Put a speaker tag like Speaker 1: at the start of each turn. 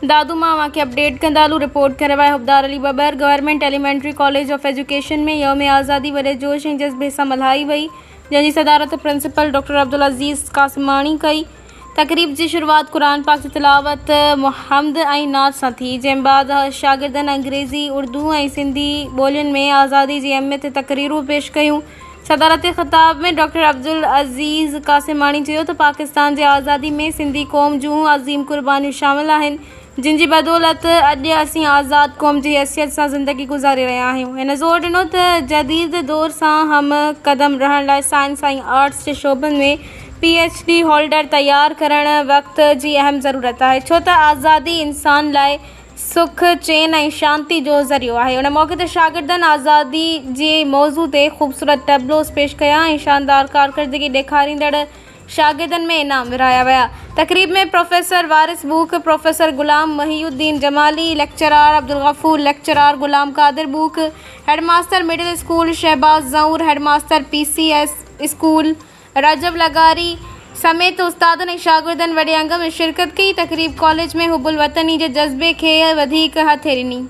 Speaker 1: دادو مان اوهان کي اپڊيٽ ڪندا هلون رپورٽ ڪري آهي Hubdar Ali Babbar government elementary college of education ۾ يوم آزادي وڏي جوش ۽ جذبي سان ملهائي وئي جنهن جي صدارت پرنسپل ڊاڪٽر عبدالعزيز قاسماڻي ڪئي تقريب جي شروعات قرآن پاڪ جي تلاوت، حمد ۽ نعت سان ٿي، جنهن بعد شاگردن انگريزي، اردو ۽ سنڌي ٻولين ۾ آزادي جي اهميت تي تقريرون پيش ڪيون. صدارتي خطاب ۾ ڊاڪٽر عبدالعزيز قاسماڻي چيو ته پاڪستان جي آزادي ۾ سنڌي قوم جون عظيم قربانيون شامل آهن، جن جي بدولت اڄ اسين آزاد قوم جي حيثيت سان زندگي گذاري رهيا آهيون. هن زور ڏنو ته جديد دور سان هم قدم رهڻ لاء سائنس ۽ آرٽس جي شعبن ۾ پي ايڇ ڊي هولڊر تيار ڪرڻ وقت جي اهم ضرورت آهي ڇو ته آزادي انسان لاء سک، چين ۽ شانتي جو ذريعو آهي. ان موقعي تي شاگردن آزادي جي موضوع تي خوبصورت ٽيبلوز پيش ڪيا ۽ شاندار ڪارڪردگي ڏيکاريندڙ شاگردن ۾ انعام ورهايا ويا. تقريب ۾ professor Waris Book, professor Ghulam Mohiuddin Jamali, lecturer Abdul Ghafoor, lecturer Ghulam Qadir Book, head master middle school Shahbaz Zahoor, head master P C S school Rajab لغاري سميت استادن ۽ شاگردن وڏي انگ ۾ شرڪت ڪئي. تقريب ڪاليج ۾ حب الوطني جي جذبي کي وڌيڪ هٿي ڏني.